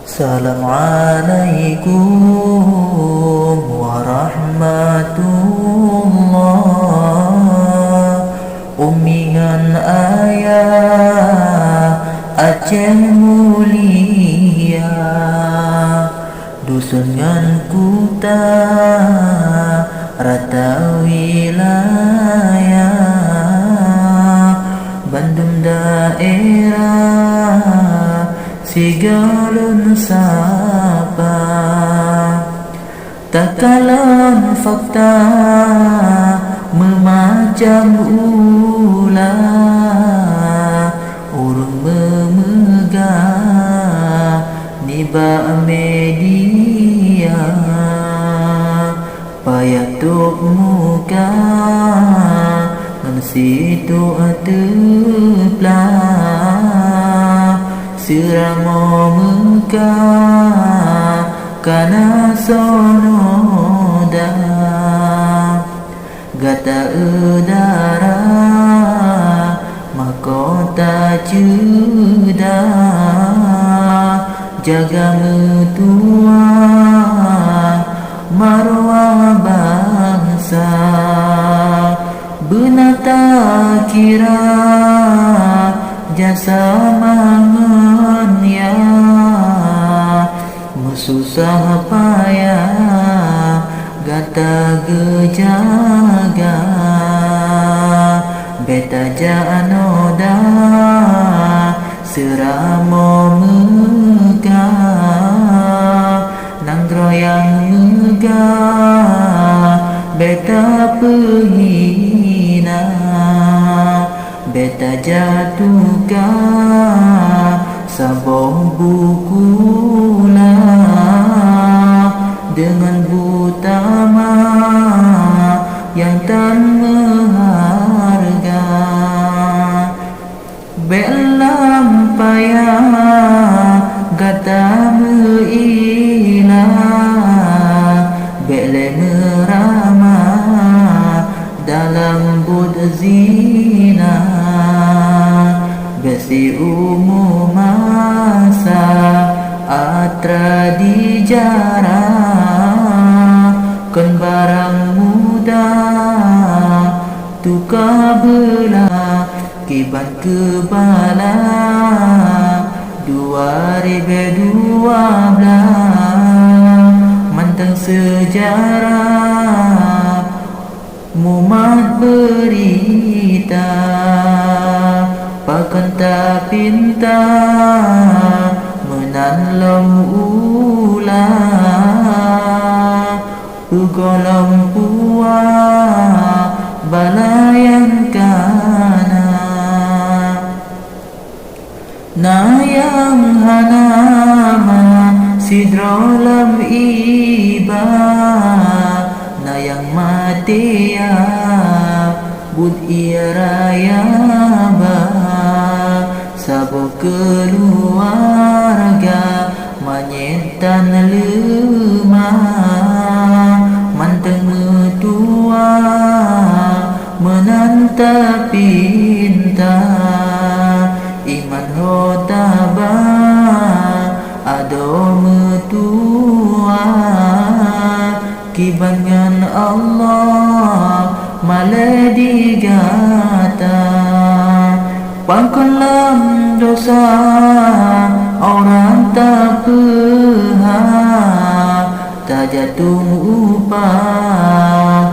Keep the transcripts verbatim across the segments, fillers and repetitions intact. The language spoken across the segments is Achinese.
Assalamualaikum warahmatullah. Umi ngon ayah Aceh mulia, dusun ngon kuta rata wilayah, bandum daerah sigohlom sapa. Takalon fakta meumacam ulah, ureuëng meumeugah nibak media. Payah tok muka ngon sitok teuplah, seuramoe meuka kana soe noda. Gata e dara mahkota ceudah, jaga meutuwah marwah bansa. Beuna takira jasa mangan ya, meususah payah gata geujaga. Beta jak noda seuramoe meuka, nanggroe nyang meugah beta peuhina. Beta jak tuka saboh buku lah deungon buta ma nyang tan meuharga. Bék lam payah gata meuilah, bék lé meurama dalam buet zina. Bék siumu masa atra di jara, kon barang mudah tuka beulah. Kiban keu bala dua ribée dua blaih, mantong seujarah mumat beurita. Pakon tapinta meunan lom ulah, peugohlom puah bala nyang kana. Na nyang hana ma sidroe lam iba, na nyang maté ya buet ié raya ba. Saboh keuluwarga manyét tan leumah, mantong meutuwah meunan tapinta. Iman ho taba adoe meutuwah, kiban ngon Allah malée di gata. Pakon lam dosa orang tapeuhah, tajak tueng upah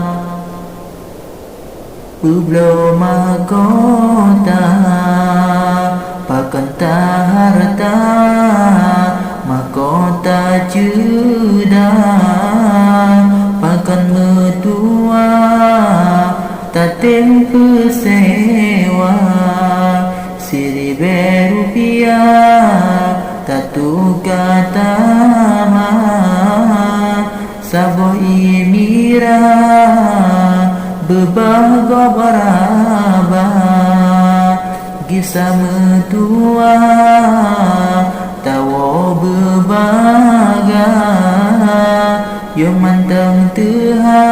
peubloe mahkota. Pakon ta hareuta mahkota ceudah, pakon meutuwah tatem peusewa. Siribée rupiah tatuka tamah, saboh ié mirah beubah gob raba. Gisa meutuwah tawoe beubagaih, yoh mantong teuha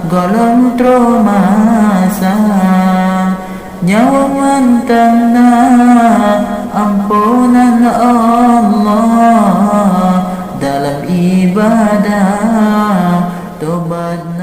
gohlom troh masa. Nyawa mantong na amponan Allah. ada, tobat